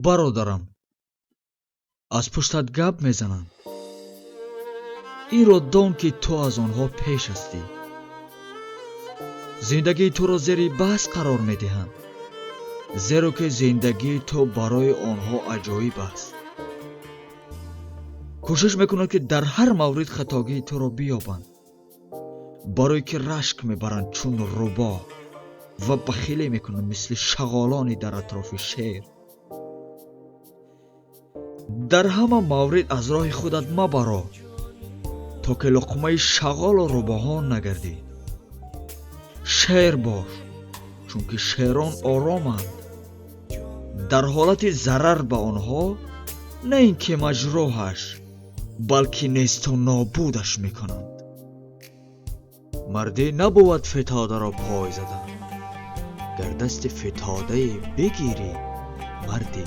Бародарам, аз пуштат гап мезананд. Инро дон, ки ту аз онҳо пеш ҳастӣ. Зиндагии туро зери баҳс қарор медиҳанд, зеро ки зиндагии ту барои онҳо аҷоиб аст. Кӯшиш мекунанд, ки дар ҳар маврид хатогии туро биёбанд, барое ки рашк мебаранд чун рӯбоҳ ва бахилӣ мекунанд мисли шағолони дар атрофи шер. Дар ҳама маврид аз роҳи худат мабаро, то ки луқмаи шағолу рӯбоҳон нагардӣ. Шер бош, чунки шерон ороманд. Дар ҳолати зарар ба онҳо на ин ки маҷрӯҳаш, балки несту нобудаш мекунанд. Мардӣ набувад фитодаро пой задан. Гар дасти фитодае бигирӣ, мардӣ.